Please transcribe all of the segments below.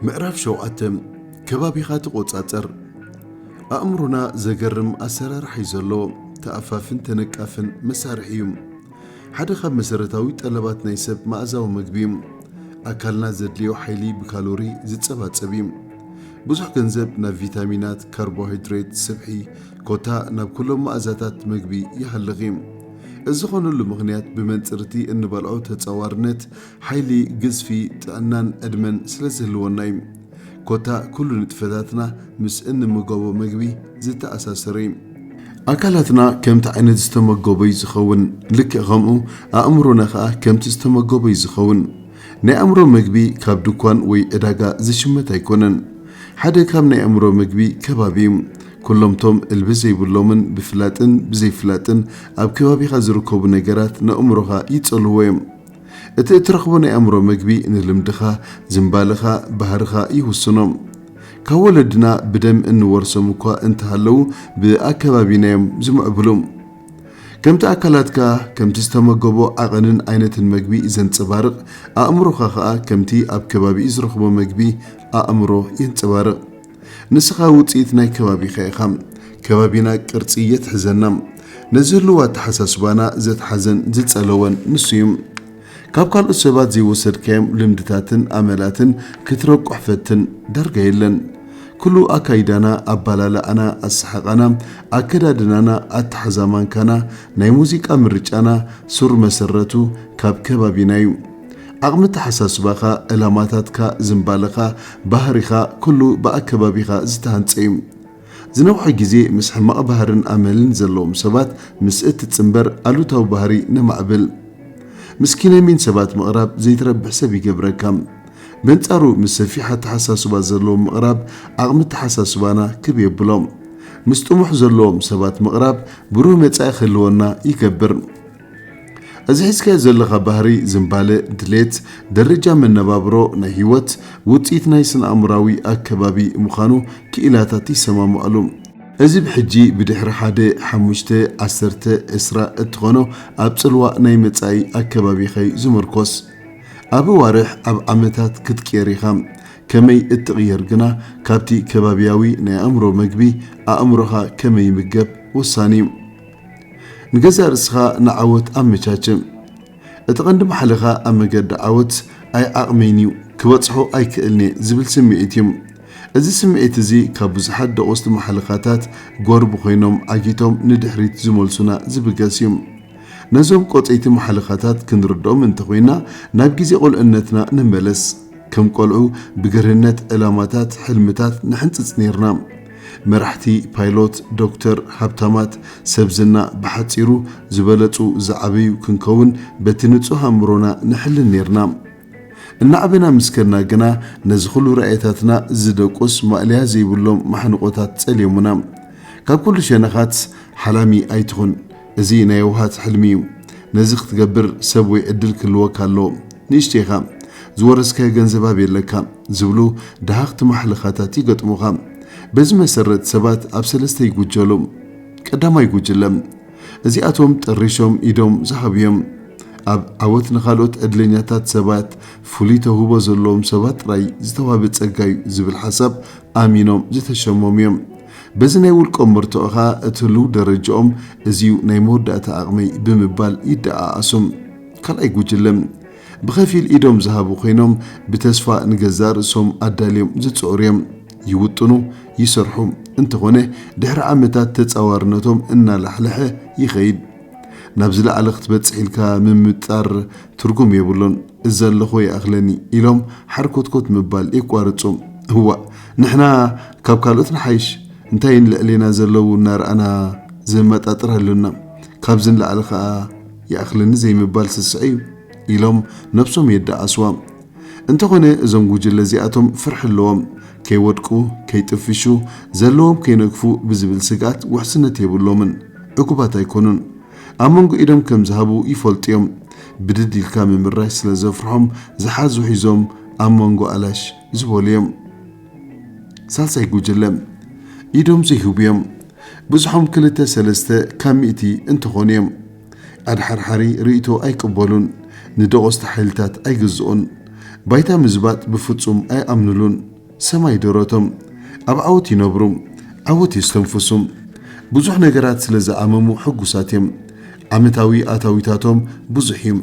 ምዕራፍ ሸውዓተ፣ ከባቢኻ ተቖጻጸር። ኣእምሮና ዘገርም ኣሰራርሓ እዩ ዘለዎ። ተኣፋፍን ተነቃፍን መሳርሒ እዩ። ሓደ ካብ መሰረታዊ ጠለባት ናይ ሰብ መኣዛዊ መግቢ እዩ። ኣካልና ዘድልዮ ሓይሊ ብካሎሪ ዝጸባጸብ እዩ። ብዙሕ ገንዘብ ናብ ቪታሚናት፣ ካርቦሃይድሬት፣ ስብሒ፣ ኮታ ናብ ኩሎም መኣዛታት መግቢ ይሃልኽ እዩ። እዚ ዝኾነሉ ምኽንያት ብመንጽርቲ እንበልዖ ተጻዋርነት ሓይሊ፣ ግዝፊ፣ ጥዕናን ዕድመን ስለ ዝህልወና እዩ። ኮታ ኩሉ ንጥፈታትና ምስ እንምገቦ መግቢ ዝተኣሳሰረ እዩ። ኣካላትና ከምቲ ዓይነት ዝተመገቦ እዩ ዝኸውን። ልክዕ ከምኡ ኣእምሮና ኸኣ ከምቲ ዝተመገቦ እዩ ዝኸውን። ናይ ኣእምሮ መግቢ ካብ ድኳን ወይ ዕዳጋ ዝሽመት ኣይኮነን። ሓደ ካብ ናይ ኣእምሮ መግቢ ከባቢ እዩ። ኩሎምቶም እልቢ ዘይብሎምን ብፍላጥን ብዘይፍላጥን ኣብ ከባቢኻ ዝርከቡ ነገራት ንኣእምሮኻ ይጸልዎ እዮም። እቲ እትረኽቦ ናይ ኣእምሮ መግቢ ንልምድኻ፣ ዝንባለኻ፣ ባህርኻ ይውስኖ። ካብ ወለድና ብደም እንወርሶም እኳ እንተሃለዉ ብኣከባቢና እዮም ዝምዕብሉ። ከምቲ ኣካላትካ ከምቲ ዝተመገቦ ዓቐንን ዓይነትን መግቢ ዘንጸባርቕ፣ ኣእምሮኻ ኸኣ ከምቲ ኣብ ከባቢኡ ዝረኽቦ መግቢ ኣእምሮ የንጸባርቕ። ንስኻ ውጽኢት ናይ ከባቢኻ ኢኻ። ከባቢና ቅርጺ የትሕዘና። ነዚ ህልው ኣተሓሳስባና ዘትሓዘን ዝጸለወን ንሱ እዩ። ካብ ካልኦት ሰባት ዘይወሰድካዮም ልምድታትን ኣመላትን ክትረቁሕ ፈትን፣ ዳርጋ የለን። ኩሉ ኣካይዳና፣ ኣባላልዓና፣ ኣሰሓቓና፣ ኣከዳድናና፣ ኣተሓዛ ማንካና፣ ናይ ሙዚቃ ምርጫና፣ ሱር መሰረቱ ካብ ከባቢና እዩ። ዓቕሚ ኣተሓሳስባኻ፣ ዕላማታትካ፣ ዝንባለኻ፣ ባህሪኻ፣ ኩሉ ብኣከባቢኻ ዝተሃንጸ እዩ። ዝነውሐ ግዜ ምስ ሕማቕ ባህርን ኣመልን ዘለዎም ሰባት ምስ እትጽንበር ኣሉታዊ ባህሪ ነማዕብል። ምስ ኪነሚን ሰባት ምቕራብ ዘይትረብሕ ሰብ ይገብረካ። በንጻሩ ምስ ሰፊሕ ኣተሓሳስባ ዘለዎም ምቕራብ ዓቕሚ ኣተሓሳስባና ክብ የብሎ። ምስ ጥሙሕ ዘለዎም ሰባት ምቕራብ ብሩህ መጻኢ ክህልወና ይገብር። እዚ ሒዝካዮ ዘለኻ ባህሪ፣ ዝንባለ፣ ድሌት፣ ደረጃ መነባብሮ፣ ናይ ህይወት ውጽኢት ናይ ስነ-ኣእምሮኣዊ ኣከባቢ ምዃኑ ክኢላታት ይሰማምዓሉ። እዚ ብሕጂ ብድሕሪ ሓደ፣ ሓሙሽተ፣ ዓሰርተ፣ ዕስራ እትኾኖ ኣብ ጽልዋ ናይ መጻኢ ኣከባቢኸይ ዝምርኮስ። ኣብ ኣዋርሕ፣ ኣብ ዓመታት ክትቅየር ኢኻ። ከመይ እትቕየር ግና ካብቲ ከባቢያዊ ናይ ኣእምሮ መግቢ ኣእምሮኻ ከመይ ይምገብ ወሳኒ እዩ። ንገዛእ ርእስኻ ንዓወት ኣመቻችእ። እቲ ቀንዲ ማሕለኻ ኣብ መገዲ ዓወት ኣይዓቕመይን እዩ፣ ክበጽሖ ኣይክእልን እየ ዝብል ስምዒት እዩ። እዚ ስምዒት እዚ ካብ ብዙሓት ደቑስቲ ማሕለኻታት ጎርቢ ኮይኖም ዓጊቶም ንድሕሪት ዝመልሱና ዝብገስ እዩ። ነዞም ቆጸይቲ ማሕለኻታት ክንርድኦም እንተኾይና ናብ ግዜ ቁልዕነትና ንመለስ። ከም ቆልዑ ብገርህነት ዕላማታት፣ ሕልምታት ንሕንጽጽ ኔርና። መራሕቲ፣ ፓይሎት፣ ዶክተር፣ ሃብታማት፣ ሰብ ዝና፣ ብሓጺሩ ዝበለጹ፣ ዝዓበዩ ክንከውን በቲ ንጹህ ኣእምሮና ንሕልን ኔርና። እናዓበና ምስ ከድና ግና ነዚ ኩሉ ራእይታትና ዝደቁስ ማእለያ ዘይብሎም ማሕንቆታት ጸልዮሙና። ካብ ኩሉ ሸነኻት ሓላሚ ኣይትኹን። እዚ ናይ የዋሃት ሕልሚ እዩ። ነዚ ክትገብር ሰብ ወይ ዕድል ክህልወካ ኣለዎ። ንእሽቶ ኢኻ፣ ዝወረስካዮ ገንዘብ ኣበይ ኣለካ ዝብሉ ደሃኽቲ ማሕለኻታት ይገጥሙኻ። በዚ መሰረት ሰባት ኣብ ሰለስተ ይጉጀሉ። ቀዳማይ ጉጅለ፣ እዚኣቶም ጠሪሾም ኢዶም ዝሃቡ እዮም። ኣብ ዓወት ንኻልኦት ዕድለኛታት ሰባት፣ ፍሉይ ተውህቦ ዘለዎም ሰባት ጥራይ ዝተዋህበ ጸጋ እዩ ዝብል ሓሳብ ኣሚኖም ዝተሸመሙ እዮም። በዚ ናይ ውልቆም መርትዖ ኸኣ እቲ ህሉው ደረጃኦም እዚዩ ናይ መወዳእታ ዓቕመይ ብምባል ይደኣኣሱ። ካልኣይ ጉጅለ፣ ብኸፊል ኢዶም ዝሃቡ ኮይኖም ብተስፋ ንገዛእ ርእሶም ኣዳልዮም ዝጽዕሩ እዮም። ይውጥኑ፣ ይሰርሑ። እንተኾነ ድሕሪ ዓመታት ተጻዋርነቶም እናላሕለሐ ይኸይድ። ናብ ዝለዓለ ክትበጽሕ ኢልካ ምምጣር ትርጉም የብሉን። እዚ ዘለኹ ይኣኽለኒ ኢሎም ሓርኮትኮት ምባል የቋርጹ። እዋእ፣ ንሕና ካብ ካልኦት ንሓይሽ፣ እንታይ ንልዕሌና ዘለዉ እናረኣና ዘመጣጥር ኣሎና። ካብዚ ንላዕሊ ኸኣ ይኣኽለኒ ዘይምባል ስስዐ እዩ ኢሎም ነብሶም የደኣስዋ። እንተኾነ እዞም ጉጅለ እዚኣቶም ፍርሒ ኣለዎም። ከይወድቁ፣ ከይጥፍሹ፣ ዘለዎም ከይነግፉ ብዝብል ስግኣት ውሕስነት የብሎምን። ዕጉባት ኣይኮኑን። ኣብ መንጎ ኢዶም ከም ዝሃቡ ይፈልጡ እዮም። ብድድ ኢልካ ምምራሽ ስለ ዘፍርሖም ዝሓዙ ሒዞም ኣብ መንጎ ኣላሽ ዝበሉ እዮም። ሳልሳይ ጉጅለ፣ ኢዶም ዘይህቡ እዮም። ብዝሖም ክልተ ሰለስተ ካብ ሚእቲ እንተኾኑ እዮም። ኣድሓርሓሪ ርእይቶ ኣይቅበሉን። ንደቆስቲ ሓይልታት ኣይግዝኡን። ባይታ ምዝባጥ ብፍጹም ኣይኣምኑሉን። ሰማይ ደረቶም። ኣብ ዓወት ይነብሩ። ዓወት የስተንፍሱ። ብዙሕ ነገራት ስለ ዝኣመሙ ሕጉሳት እዮም። ዓመታዊ ኣታዊታቶም ብዙሕ እዩ።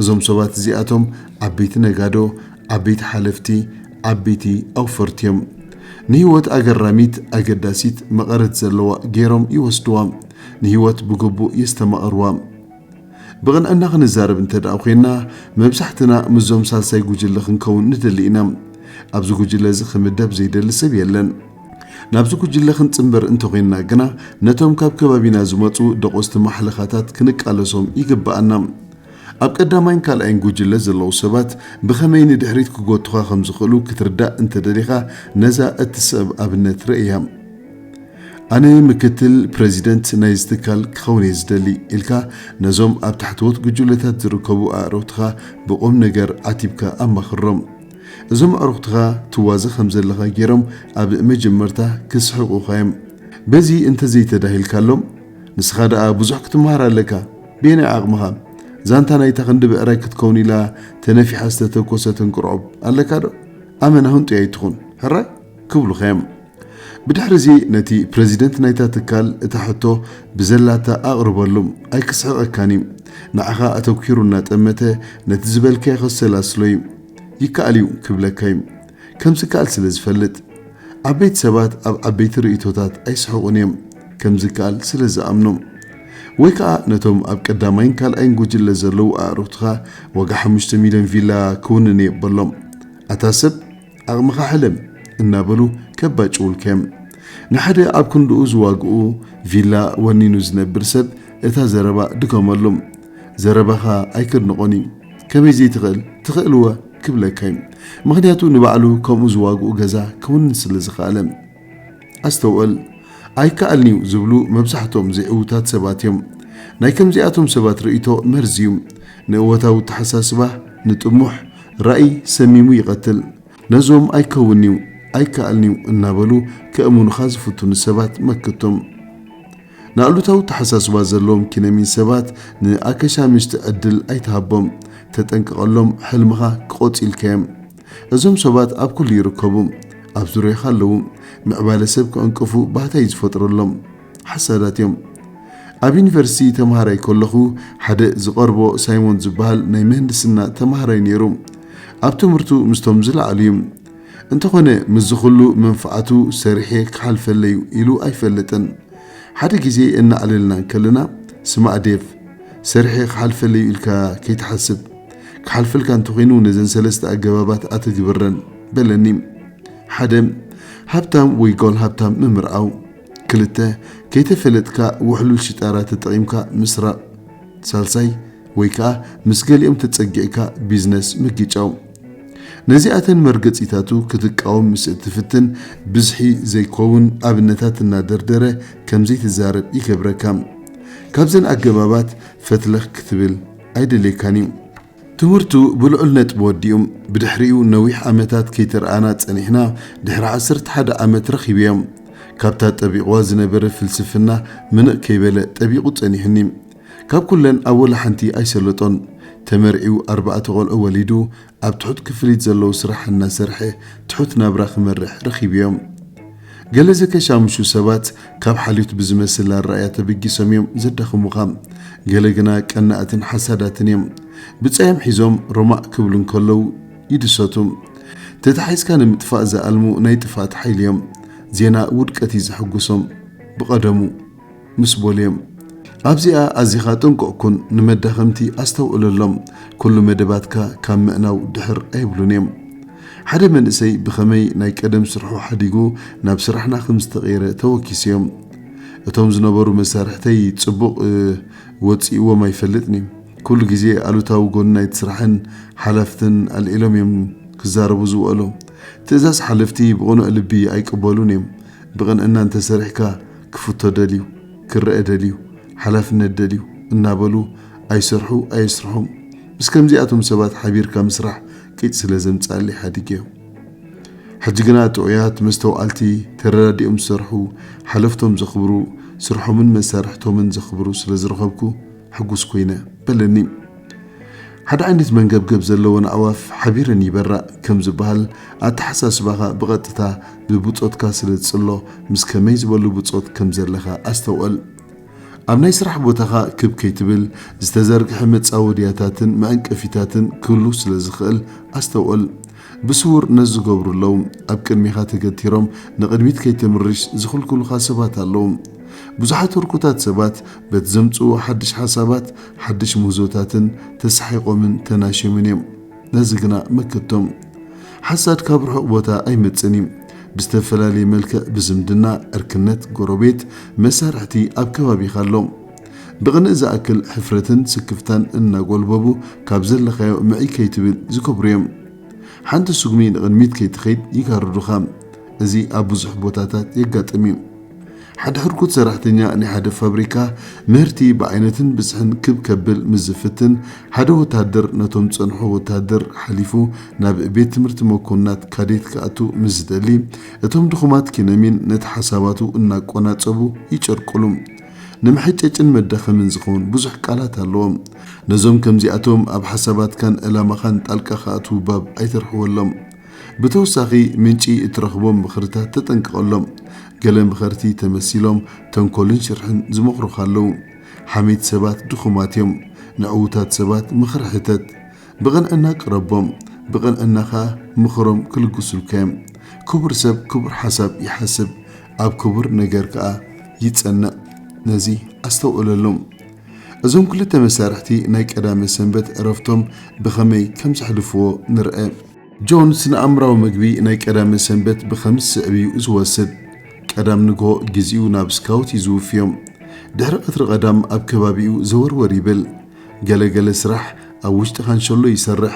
እዞም ሰባት እዚኣቶም ዓበይቲ ነጋዶ፣ ዓበይቲ ሓለፍቲ፣ ዓበይቲ ኣውፈርቲ እዮም። ንህይወት ኣገራሚት፣ ኣገዳሲት፣ መቐረት ዘለዋ ገይሮም ይወስድዋ። ንህይወት ብግቡእ የስተማቕርዋ። ብቕንዕና ክንዛረብ እንተ ደኣ ኮይንና፣ መብዛሕትና ምስዞም ሳልሳይ ጉጅለ ክንከውን ንደሊ ኢና። ኣብዚ ጉጅለ እዚ ክምደብ ዘይደሊ ሰብ የለን። ናብዚ ጉጅለ ክንጽንበር እንተኾይንና ግና፣ ነቶም ካብ ከባቢና ዝመጹ ደቆስቲ ማሕለኻታት ክንቃለሶም ይግብኣና። ኣብ ቀዳማይን ካልኣይን ጉጅለ ዘለዉ ሰባት ብኸመይ ንድሕሪት ክጎቱኻ ከም ዝኽእሉ ክትርዳእ እንተደሊኻ፣ ነዛ እትስዕብ ኣብነት ርእያ። ኣነ ምክትል ፕረዚደንት ናይዚ ትካል ክኸውን እየ ዝደሊ ኢልካ ነዞም ኣብ ታሕተዎት ጉጅለታት ዝርከቡ ኣዕሩኽትኻ ብቁም ነገር ዓቲብካ ኣማኽሮም። እዞም ኣዕሩኽትኻ ትዋዘ ከም ዘለኻ ገይሮም ኣብ መጀመርታ ክስሕቑኻ እዮም። በዚ እንተዘይተዳሂልካሎም፣ ንስኻ ደኣ ብዙሕ ክትመሃር ኣለካ። በየናይ ዓቕምኻ? ዛንታ ናይታ ክንዲ ብዕራይ ክትከውን ኢላ ተነፊሓ ዝተተኮሰት እንቁርዖብ ኣለካ ዶ? ኣመና ህንጡይ ኣይትኹን። ሕራይ? ክብሉኻ እዮም። ብድሕሪ እዚ ነቲ ፕረዚደንት ናይታ ትካል እታ ሕቶ ብዘላታ ኣቕርበሉ። ኣይክስሕቐካን እዩ። ንዓኻ ኣተኲሩ እናጠመተ ነቲ ዝበልካዮ ከሰላስሎ እዩ። ይከኣል እዩ ክብለካ እዩ። ከም ዝከኣል ስለ ዝፈልጥ። ዓበይቲ ሰባት ኣብ ዓበይቲ ርእይቶታት ኣይስሕቑን እዮም፣ ከም ዝከኣል ስለ ዝኣምኑ። ወይ ከኣ ነቶም ኣብ ቀዳማይን ካልኣይን ጉጅለ ዘለዉ ኣዕሩኽትኻ ዋጋ ሓሙሽተ ሚልዮን ቪላ ክውንን እየ በሎም። ኣታ ሰብ፣ ዓቕምኻ ሕለም እናበሉ ከባጭውልካ እዮም። ንሓደ ኣብ ክንድኡ ዝዋግኡ ቪላ ወኒኑ ዝነብር ሰብ እታ ዘረባ ድገመሉ። ዘረባኻ ኣይከድንቖን እዩ። ከመይ ዘይትኽእል? ትኽእልወ ክብለካ እዩ። ምኽንያቱ ንባዕሉ ከምኡ ዝዋግኡ ገዛ ክውንን ስለ ዝኸኣለ። ኣስተውዕል፣ ኣይከኣልን'ዩ ዝብሉ መብዛሕትኦም ዘይዕዉታት ሰባት እዮም። ናይ ከምዚኣቶም ሰባት ርእይቶ መርዚ እዩ። ንእወታዊ ኣተሓሳስባ፣ ንጥሙሕ ራእይ ሰሚሙ ይቐትል። ነዞም ኣይከውን'ዩ፣ ኣይከኣልን'ዩ እናበሉ ከእምኑኻ ዝፍትኑ ሰባት መክቶም። ንኣሉታዊ ኣተሓሳስባ ዘለዎም ኪነሚን ሰባት ንኣከሻምሽቲ ዕድል ኣይትሃቦም። ተጠንቀቐሎም፣ ሕልምኻ ክቖጽዩልካ እዮም። እዞም ሰባት ኣብ ኩሉ ይርከቡ። ኣብ ዙርያኻ ኣለዉ። ምዕባለ ሰብ ክዕንቅፉ ባህታ እዩ ዝፈጥረሎም። ሓሳዳት እዮም። ኣብ ዩኒቨርሲቲ ተምሃራይ ከለኹ ሓደ ዝቐርቦ ሳይሞን ዝበሃል ናይ ምህንድስና ተምሃራይ ነይሩ። ኣብ ትምህርቱ ምስቶም ዝለዓሉ እዩ። እንተኾነ ምስዚ ኩሉ መንፍዓቱ ሰሪሐ ክሓልፈለይ ኢሉ ኣይፈልጥን። ሓደ ግዜ እናዕለልና እንከለና፣ ስማዕ ዴቭ፣ ሰሪሐ ክሓልፈለይ ኢልካ ከይትሓስብ። ክሓልፈልካ እንተኾይኑ ነዘን ሰለስተ ኣገባባት ኣተግብረን በለኒ። ሓደ፣ ሃብታም ወይ ጓል ሃብታም ምምርዓው። ክልተ፣ ከይተፈለጥካ ውሕሉል ሽጣራ ተጠቒምካ ምስራቕ። ሳልሳይ፣ ወይ ከኣ ምስ ገሊኦም ተጸጊዕካ ቢዝነስ ምግጫው። ነዚኣተን መርገጺታቱ ክትቃወም ምስ እትፍትን ብዝሒ ዘይከውን ኣብነታት እናደርደረ ከም ዘይትዛረብ ይገብረካ። ካብዘን ኣገባባት ፈትለኽ ክትብል ኣይደልየካን እዩ። ትምህርቱ ብልዑል ነጥቢ ወዲኡ። ብድሕሪኡ ነዊሕ ዓመታት ከይተረኣና ጸኒሕና ድሕሪ ዓሰርተ ሓደ ዓመት ረኺበዮም። ካብታ ጠቢቕዋ ዝነበረ ፍልስፍና ምንቕ ከይበለ ጠቢቑ ጸኒሑኒ። ካብ ኩለን ኣብ ወላ ሓንቲ ኣይሰለጦን። ተመርዒው ኣርባዕተ ቆልዑ ወሊዱ ኣብ ትሑት ክፍሊት ዘለዉ ስራሕ እናሰርሐ ትሑት ናብራ ክመርሕ ረኺብዮም። ገለ ዘከሻምሹ ሰባት ካብ ሓልዮት ብዝመስል ኣረኣእያ ተበጊሶም እዮም ዘዳኽሙኻ። ገለ ግና ቀናእትን ሓሳዳትን እዮም። ብጻዮም ሒዞም ሮማእ ክብሉ እንከለዉ ይድሰቱ። ተታሒዝካ ንምጥፋእ ዝኣልሙ ናይ ጥፍኣት ሓይሊ እዮም። ዜና ውድቀት እዩ ዘሐጉሶም። ብቐደሙ ምስ በሉ እዮም። ኣብዚኣ ኣዚኻ ጥንቁቕ ኩን፣ ንመዳኸምቲ ኣስተውዕለሎም። ኩሉ መደባትካ ካብ ምዕናው ድሕር ኣይብሉን እዮም። ሓደ መንእሰይ ብኸመይ ናይ ቀደም ስርሑ ሓዲጉ ናብ ስራሕና ከም ዝተቐየረ ተወኪሱ እዮም። እቶም ዝነበሩ መሳርሕተይ ጽቡቕ፣ እ፣ ወጺእዎም ኣይፈልጥን እዩ። ኩሉ ግዜ ኣሉታዊ ጎኒ ናይቲ ስራሕን ሓላፍትን ኣልዒሎም እዮም ክዛረቡ ዝውዕሉ። ትእዛዝ ሓለፍቲ ብቕኑዕ ልቢ ኣይቅበሉን እዮም። ብቕንዕና እንተሰሪሕካ ክፍቶ ደልዩ፣ ክረአ ደልዩ፣ ሓላፍነት ደልዩ እናበሉ ኣይሰርሑ ኣየስርሑ። ምስ ከምዚኣቶም ሰባት ሓቢርካ ምስራሕ ቂጭ ስለ ዘምጽኣለይ ሓዲገዮ። ሕጂ ግና ጥዑያት፣ መስተውዓልቲ፣ ተረዳዲኦም ዝሰርሑ፣ ሓለፍቶም ዘኽብሩ፣ ስርሖምን መሳርሕቶምን ዘኽብሩ ስለ ዝረኸብኩ ሕጉስ ኮይነ በለኒ። ሓደ ዓይነት መንገብገብ ዘለወን ኣዕዋፍ ሓቢረን ይበራ ከም ዝበሃል፣ ኣተሓሳስባኻ ብቐጥታ ብብጾትካ ስለ ዝጽሎ፣ ምስ ከመይ ዝበሉ ብጾት ከም ዘለኻ ኣስተውዕል። ኣብ ናይ ስራሕ ቦታኻ ክብ ከይትብል፣ ዝተዘርግሐ መጻወድያታትን መዐንቀፊታትን ክህሉ ስለ ዝኽእል ኣስተውዕል። ብስዉር ነዚ ዝገብሩ ኣለዉ። ኣብ ቅድሚኻ ተገቲሮም ንቕድሚት ከይተምርሽ ዝኽልክሉኻ ሰባት ኣለዉ። ብዙሓት ህርኩታት ሰባት በቲ ዘምጽእዎ ሓድሽ ሓሳባት፣ ሓድሽ ምህዞታትን ተሳሒቖምን ተናሽዮምን እዮም። ነዚ ግና መክቶም። ሓሳድ ካብ ርሑቕ ቦታ ኣይመጽእን እዩ። ብዝተፈላለየ መልክዕ ብዝምድና፣ ዕርክነት፣ ጎረቤት፣ መሳርሕቲ ኣብ ከባቢኻ ኣሎ። ብቕንእ ዝኣክል ሕፍረትን ስክፍታን እናጎልበቡ ካብ ዘለኻዮ ምዕይ ከይትብል ዝገብሩ እዮም። ሓንቲ ስጉሚ ንቕድሚት ከይትኸይድ ይጋርዱኻ። እዚ ኣብ ብዙሕ ቦታታት የጋጥም እዩ። ሓደ ሕርኩት ሰራሕተኛ ናይ ሓደ ፋብሪካ ምህርቲ ብዓይነትን ብዝሕን ክብ ከብል ምስ ዝፍትን፣ ሓደ ወታደር ነቶም ዝጸንሑ ወታደር ሓሊፉ ናብ ቤት ትምህርቲ መኮንናት ካዴት ክኣቱ ምስ ዝደሊ፣ እቶም ድኹማት ኪነሚን ነቲ ሓሳባቱ እናቆናጸቡ ይጨርቁሉ። ንምሕጨጭን መዳኸምን ዝኸውን ብዙሕ ቃላት ኣለዎም። ነዞም ከምዚኣቶም ኣብ ሓሳባትካን ዕላማኻን ጣልቃ ክኣትዉ ባብ ኣይተርሕወሎም። ብተወሳኺ፣ ምንጪ እትረኽቦም ምኽርታት ተጠንቀቐሎም። ገለ ምኸርቲ ተመሲሎም ተንኮልን ሽርሕን ዝመኽሩኻ ኣለዉ። ሓመይቲ ሰባት ድኹማት እዮም። ንዕዉታት ሰባት ምኽሪ ሕተት። ብቕንዕና ቅረቦም። ብቕንዕና ኸኣ ምኽሮም ክልግሱልካ እዮም። ክቡር ሰብ ክቡር ሓሳብ ይሓስብ፣ ኣብ ክቡር ነገር ከኣ ይጸንዕ። ነዚ ኣስተውዕለሉ። እዞም ክልተ መሳርሕቲ ናይ ቀዳመ ሰንበት ዕረፍቶም ብኸመይ ከም ዘሕልፍዎ ንርአ። ጆን ስነ-ኣእምራዊ መግቢ ናይ ቀዳመ ሰንበት ብኸም ዝስዕብ እዩ ዝወስድ። ቀዳም ንግሆ ግዜኡ ናብ ስካውት እዩ ዝውፍዮ። ድሕሪ ቀትሪ ቀዳም ኣብ ከባቢኡ ዘወርወር ይብል። ገለ ገለ ስራሕ ኣብ ውሽጢ ካንሸሎ ይሰርሕ።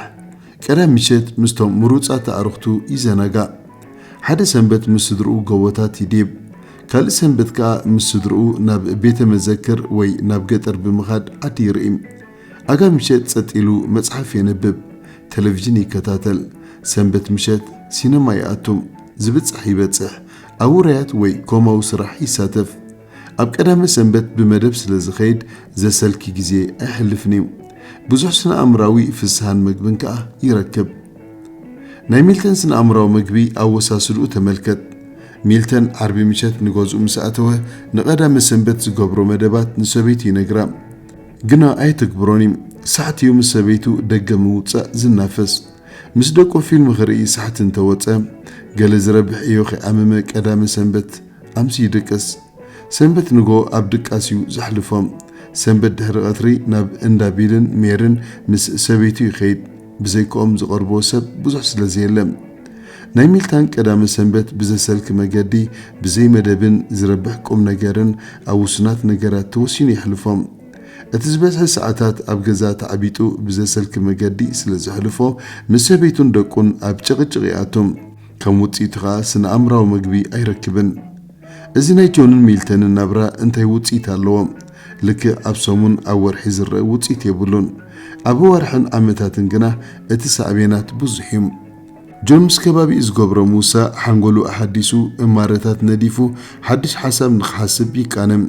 ቀዳም ምሸት ምስቶም ምሩጻት ኣዕሩኽቱ ይዘናጋዕ። ሓደ ሰንበት ምስ ስድርኡ ጎቦታት ይድይብ። ካልእ ሰንበት ከኣ ምስ ስድርኡ ናብ ቤተ መዘክር ወይ ናብ ገጠር ብምኻድ ዓዲ ይርኢ። ኣጋ ምሸት ጸጥ ኢሉ መጽሓፍ የንብብ፣ ቴሌቪዥን ይከታተል። ሰንበት ምሸት ሲነማ ይኣቱ፣ ዝብጻሕ ይበጽሕ፣ ኣብ ውራያት ወይ ኮማዊ ስራሕ ይሳተፍ። ኣብ ቀዳመ ሰንበት ብመደብ ስለ ዝኸይድ ዘሰልኪ ግዜ ኣይሕልፍን እዩ። ብዙሕ ስነ-ኣእምራዊ ፍስሃን መግብን ከኣ ይረክብ። ናይ ሚልተን ስነ-ኣእምራዊ መግቢ ኣወሳስድኡ ተመልከት። ሚልተን ዓርቢ ምሸት ንገዝኡ ምስ ኣተወ፣ ንቐዳመ ሰንበት ዝገብሮ መደባት ንሰበይቱ ይነግራ። ግና ኣይትግብሮን እዩ። ሳሕቲ እዩ ምስ ሰበይቱ ደገ ምውጻእ ዝናፈስ። ምስ ደቁ ፊልም ክርኢ ሳሕቲ እንተወጸ፣ ገለ ዝረብሕ እዮ ከይኣመመ ቀዳመ ሰንበት ኣምሲ ይድቅስ። ሰንበት ንጎ ኣብ ድቃስ እዩ ዘሕልፎም። ሰንበት ድሕሪ ቀትሪ ናብ እንዳ ቢልን ሜርን ምስ ሰበይቱ ይኸይድ። ብዘይክኦም ዝቐርቦ ሰብ ብዙሕ ስለ ዘየለ። ናይ ሚልታን ቀዳመ ሰንበት ብዘሰልኪ መገዲ፣ ብዘይ መደብን ዝረብሕ ቁም ነገርን ኣብ ውሱናት ነገራት ተወሲኑ የሕልፎም። እቲ ዝበዝሐ ሰዓታት ኣብ ገዛ ተዓቢጡ ብዘሰልኪ መገዲ ስለ ዘሕልፎ፣ ምስ ሰበይቱን ደቁን ኣብ ጭቕጭቕ ይኣቱ። ከም ውጽኢቱ ኸኣ ስነ-ኣእምራዊ መግቢ ኣይረክብን። እዚ ናይ ጆንን ሚልተንን ናብራ እንታይ ውጽኢት ኣለዎ? ልክዕ ኣብ ሰሙን ኣብ ወርሒ ዝረአ ውጽኢት የብሉን። ኣብ ኣዋርሕን ዓመታትን ግና እቲ ሳዕቤናት ብዙሕ እዩ። ጆን ምስ ከባቢኡ ዝገብሮ ምውሳእ ሓንጎሉ ኣሓዲሱ እማረታት ነዲፉ ሓድሽ ሓሳብ ንኽሓስብ ይቃነም።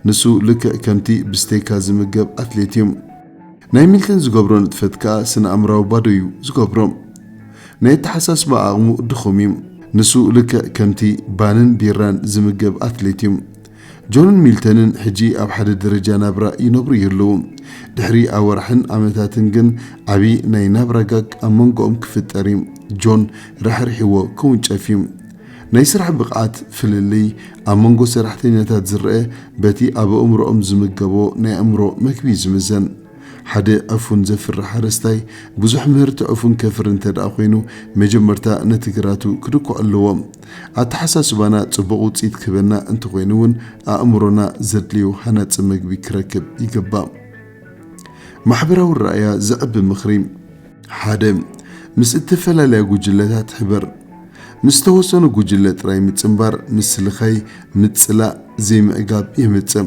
ንሱ ልክዕ ከምቲ ብስቴካ ዝምገብ ኣትሌት እዩ። ናይ ሚልተን ዝገብሮ ንጥፈት ከኣ ስነ-ኣእምራዊ ባዶ እዩ ዝገብሮ። ናይ ኣተሓሳስባ ዓቕሙ ድኹም እዩ። ንሱ ልክዕ ከምቲ ባንን ቢራን ዝምገብ ኣትሌት እዩ። ጆንን ሚልተንን ሕጂ ኣብ ሓደ ደረጃ ናብራ ይነብሩ ይህልዉ። ድሕሪ ኣዋርሕን ዓመታትን ግን ዓቢ ናይ ናብራ ጋግ ኣብ መንጎኦም ክፍጠር እዩ። ጆን ራሕሪሕዎ ክውንጨፍ እዩ። ናይ ስራሕ ብቕዓት ፍልልይ ኣብ መንጎ ሰራሕተኛታት ዝረአ በቲ ኣብ ኣእምሮኦም ዝምገቦ ናይ ኣእምሮ መግቢ እዩ ዝምዘን። ሓደ ዕፉን ዘፍሪ ሓረስታይ ብዙሕ ምህርቲ ዕፉን ከፍሪ እንተ ደኣ ኮይኑ፣ መጀመርታ ነቲ ግራቱ ክድኩዕ ኣለዎ። ኣተሓሳስባና ጽቡቕ ውጽኢት ክህበና እንተኾይኑ እውን፣ ኣእምሮና ዘድልዮ ሃናጺ መግቢ ክረክብ ይግባእ። ማሕበራዊ ረኣያ ዘዕቢ ምኽሪ። ሓደ፣ ምስ እተፈላለያ ጉጅለታት ሕበር። ምስ ተወሰኑ ጉጅለ ጥራይ ምጽንባር፣ ምስልኻይ፣ ምጽላእ፣ ዘይምዕጋብ የምጽእ።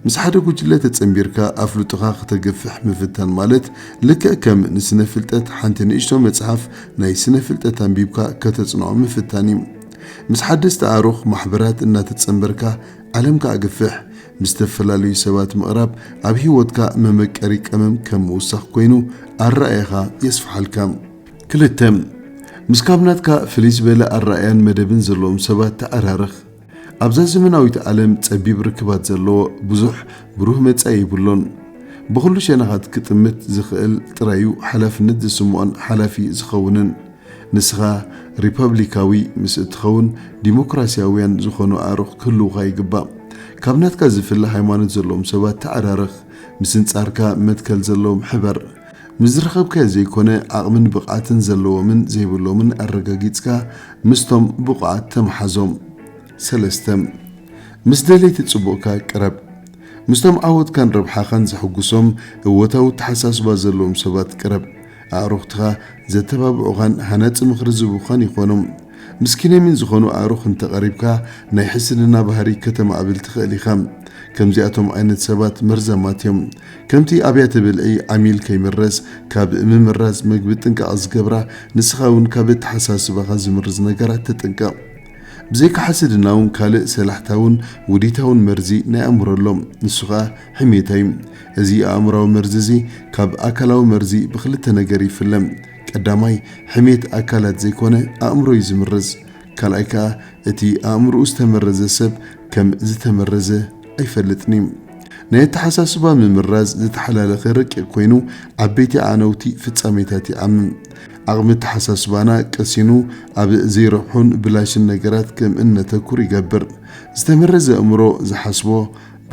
ምስ ሓደ ጉጅለ ተጸንቢርካ ኣፍልጦኻ ከተግፍሕ ምፍታን ማለት፣ ልክዕ ከም ንስነ ፍልጠት ሓንቲ ንእሽቶ መጽሓፍ ናይ ስነ ፍልጠት ኣንቢብካ ከተጽንዖ ምፍታን እዩ። ምስ ሓደስቲ ኣዕሩኽ ማሕበራት እናተጸንበርካ ዓለምካ ኣግፍሕ። ምስ ዝተፈላለዩ ሰባት ምቕራብ ኣብ ህይወትካ መመቀሪ ቀመም ከም ምውሳኽ ኮይኑ ኣረኣእያኻ የስፍሓልካ። ክልተ፣ ምስ ካብ ናትካ ፍልይ ዝበለ ኣረኣእያን መደብን ዘለዎም ሰባት ተዓራርኽ። ኣብዛ ዘመናዊት ዓለም ጸቢብ ርክባት ዘለዎ ብዙሕ ብሩህ መጻኢ የብሉን። ብኹሉ ሸነኻት ክጥምት ዝኽእል ጥራዩ ሓላፍነት ዝስምዖን ሓላፊ ዝኸውንን። ንስኻ ሪፐብሊካዊ ምስ እትኸውን ዲሞክራሲያውያን ዝኾኑ ኣዕሩኽ ክህልውኻ ይግባእ። ካብ ናትካ ዝፍለ ሃይማኖት ዘለዎም ሰባት ተዓራረኽ። ምስንጻርካ መትከል ዘለዎም ሕበር። ምስ ዝረኸብካዮ ዘይኮነ ዓቕምን ብቕዓትን ዘለዎምን ዘይብሎምን ኣረጋጊጽካ ምስቶም ብቑዓት ተመሓዞም። ሰለስተ፣ ምስ ደለይቲ ጽቡቕካ ቅረብ። ምስቶም ዓወትካን ረብሓኻን ዘሐጉሶም እወታዊ ኣተሓሳስባ ዘለዎም ሰባት ቅረብ። ኣዕሩኽትኻ ዘተባብዑኻን ሃናጺ ምኽሪ ዝህቡኻን ይኾኑ። ምስኪነሚን ዝኾኑ ኣዕሩኽ እንተቐሪብካ ናይ ሕስድና ባህሪ ከተማዕብል ትኽእል ኢኻ። ከምዚኣቶም ዓይነት ሰባት መርዛማት እዮም። ከምቲ ኣብያተ ብልዒ ዓሚል ከይምረዝ ካብ ምምራዝ መግቢ ጥንቃቐ ዝገብራ፣ ንስኻ እውን ካብ ኣተሓሳስባኻ ዝምርዝ ነገራት ተጠንቀቕ። ብዘይካ ሕስድና እውን ካልእ ሰላሕታውን ውዲታውን መርዚ ናይ ኣእምሮ ኣሎ። ንሱ ኸኣ ሕሜታ እዩ። እዚ ኣእምራዊ መርዚ እዚ ካብ ኣካላዊ መርዚ ብኽልተ ነገር ይፍለ። ቀዳማይ፣ ሕሜት ኣካላት ዘይኮነ ኣእምሮ እዩ ዝምርዝ። ካልኣይ ከኣ፣ እቲ ኣእምሮኡ ዝተመረዘ ሰብ ከም ዝተመረዘ ኣይፈልጥን እዩ። ናይ ኣተሓሳስባ ምምራዝ ዝተሓላለኸ ረቂቕ ኮይኑ፣ ዓበይቲ ኣዕነውቲ ፍጻሜታት ይዓምም። ዓቕሚ ኣተሓሳስባና ቀሲኑ፣ ኣብ ዘይረብሑን ብላሽን ነገራት ከም እነተኩር ይገብር። ዝተመረዘ ኣእምሮ ዝሓስቦ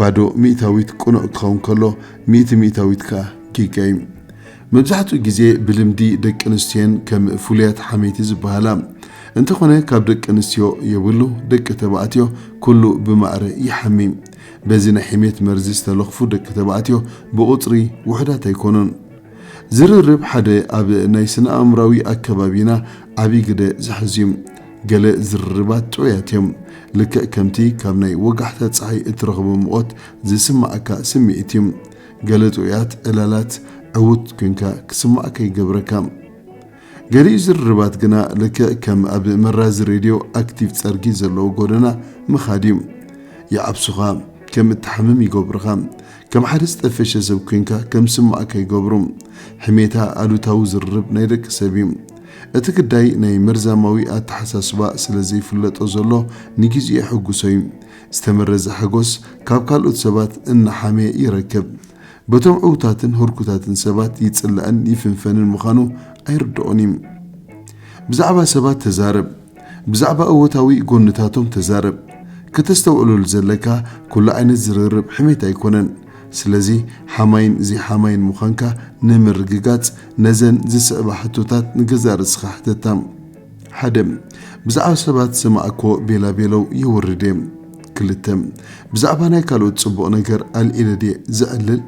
ባዶ ሚእታዊት ቅኑዕ ክኸውን ከሎ፣ ሚእቲ ሚእታዊት ከኣ ጌጋ እዩ። መብዛሕትኡ ግዜ ብልምዲ ደቂ ኣንስትዮን ከም ፍሉያት ሓመይቲ ዝበሃላ። እንተኾነ ካብ ደቂ ኣንስትዮ የብሉ፣ ደቂ ተባዕትዮ ኩሉ ብማዕረ ይሓሚ። በዚ ናይ ሕሜት መርዚ ዝተለኽፉ ደቂ ተባዕትዮ ብቑጽሪ ውሑዳት ኣይኮኑን። ዝርርብ ሓደ ኣብ ናይ ስነ ኣእምራዊ ኣከባቢና ዓቢ ግደ ዝሕዝ እዩ። ገለ ዝርርባት ጥዑያት እዮም። ልክዕ ከምቲ ካብ ናይ ወጋሕታ ጸሓይ እትረኽቦ ሙቐት ዝስምዓካ ስምዒት እዩ። ገለ ጥዑያት ዕላላት ዕዉት ኮንካ ክስምዓካ ይገብረካ። ገሊኡ ዝርርባት ግና ልክዕ ከም ኣብ መራዚ ሬድዮ ኣክቲቭ ጸርጊ ዘለዎ ጎደና ምኻድ እዩ። ይዓብሱኻ፣ ከም እትሓምም ይገብሩኻ። ከም ሓደ ዝጠፈሸ ሰብ ኮንካ ከም ዝስምዓካ ይገብሩ። ሕሜታ ኣሉታዊ ዝርርብ ናይ ደቂ ሰብ እዩ። እቲ ግዳይ ናይ መርዛማዊ ኣተሓሳስባ ስለ ዘይፍለጦ ዘሎ ንግዜኡ የሐጉሶ እዩ። ዝተመረዘ ሓጎስ ካብ ካልኦት ሰባት እናሓመየ ይረክብ። በቶም ዕዉታትን ህርኩታትን ሰባት ይጽላእን ይፍንፈንን ምዃኑ ኣይርድኦን እዩ። ብዛዕባ ሰባት ተዛረብ። ብዛዕባ እወታዊ ጎንታቶም ተዛረብ። ከተስተውዕለሉ ዘለካ፣ ኩሉ ዓይነት ዝርርብ ሕሜት ኣይኮነን። ስለዚ ሓማይን ዘይሓማይን ምዃንካ ንምርግጋጽ ነዘን ዝስዕባ ሕቶታት ንገዛእ ርእስኻ ሕተታ። ሓደ፣ ብዛዕባ ሰባት ዝሰማዕክዎ ቤላቤለው የውርድ እየ። ክልተ፣ ብዛዕባ ናይ ካልኦት ጽቡቕ ነገር ኣልዒለ ድየ ዘዕልል?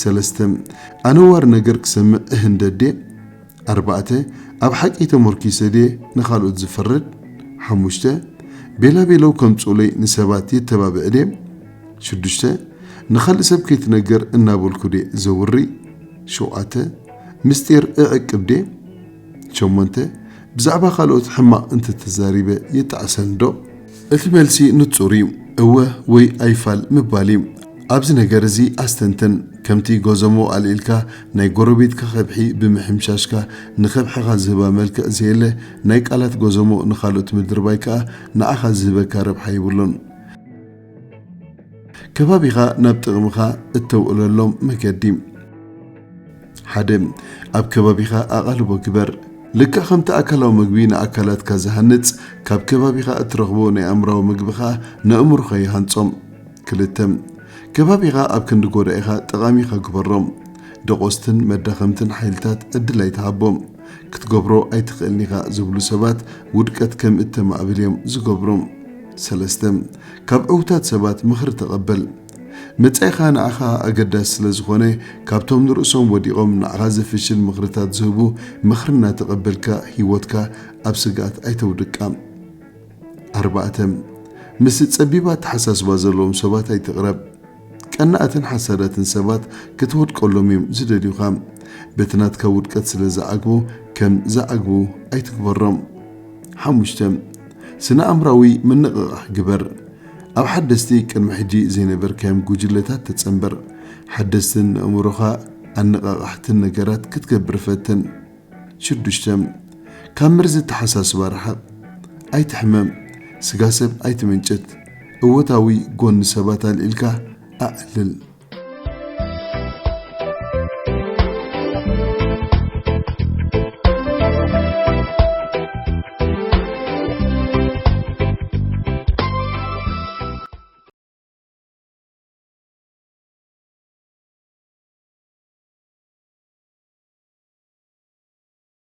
ሰለስተ፣ ኣነዋሪ ነገር ክሰምዕ እህንደድ ድየ? ኣርባዕተ፣ ኣብ ሓቂ ተመርኪሰ ድየ ንኻልኦት ዝፈርድ? ሓሙሽተ፣ ቤላቤለው ከምጽኡለይ ንሰባት የተባብዕ ድየ? ሽዱሽተ፣ ንኻልእ ሰብ ከይትነግር እናበልኩ ድየ ዘውሪ? ሸውዓተ፣ ምስጢር እዕቅብ ድየ? ሸሞንተ፣ ብዛዕባ ካልኦት ሕማቕ እንተተዛሪበ ይጣዕሰኒ ዶ? እቲ መልሲ ንጹር እዩ፣ እወ ወይ ኣይፋል ምባል እዩ። ኣብዚ ነገር እዚ ኣስተንትን። ከምቲ ጎዞሞ ኣልዒልካ ናይ ጎረቤትካ ከብሒ ብምሕምሻሽካ ንከብሕኻ ዝህባ መልክዕ ዘየለ ናይ ቃላት ጎዞሞ ንኻልኦት ምድርባይ ከኣ ንዓኻ ዝህበካ ረብሓ የብሉን። ከባቢኻ ናብ ጥቕምኻ እተውዕለሎም መገዲ። ሓደ፣ ኣብ ከባቢኻ ኣቓልቦ ግበር። ልክዕ ከምቲ ኣካላዊ መግቢ ንኣካላትካ ዝሃንጽ፣ ካብ ከባቢኻ እትረኽቦ ናይ ኣእምራዊ መግቢ ኸኣ ንኣእምሮኻ ይሃንጾም። ክልተ፣ ከባቢኻ ኣብ ክንዲ ጎዳኢኻ ጠቓሚኻ ግበሮም። ደቆስትን መዳኸምትን ሓይልታት ዕድል ኣይትሃቦም። ክትገብሮ ኣይትኽእልን ኢኻ ዝብሉ ሰባት ውድቀት ከም እተማዕብል እዮም ዝገብሩ። ሰለስተ፣ ካብ ዕዉታት ሰባት ምኽሪ ተቐበል። መጻኢኻ ንዓኻ ኣገዳሲ ስለ ዝኾነ፣ ካብቶም ንርእሶም ወዲቖም ንዓኻ ዘፍሽል ምኽርታት ዝህቡ ምኽሪ እናተቐበልካ ህይወትካ ኣብ ስግኣት ኣይተውድቃ። ኣርባዕተ፣ ምስ ጸቢብ ኣተሓሳስባ ዘለዎም ሰባት ኣይትቕረብ። ቀናእትን ሓሳዳትን ሰባት ክትወድቀሎም እዮም ዝደልዩኻ። በቲ ናትካ ውድቀት ስለ ዝዓግቡ፣ ከም ዝዓግቡ ኣይትግበሮም። ሓሙሽተ፣ ስነ ኣእምራዊ ምንቕቓሕ ግበር። ኣብ ሓደስቲ ቅድሚ ሕጂ ዘይነበርካዮም ጉጅለታት ተጸንበር። ሓደስትን ንኣእምሮኻ ኣነቓቓሕትን ነገራት ክትገብር ፈትን። ሽዱሽተ፣ ካብ መርዚ ኣተሓሳስባ ርሓቕ። ኣይትሕመም፣ ስጋ ሰብ ኣይትመንጭት፣ እወታዊ ጎኒ ሰባት ኣልዒልካ ኣዕልል።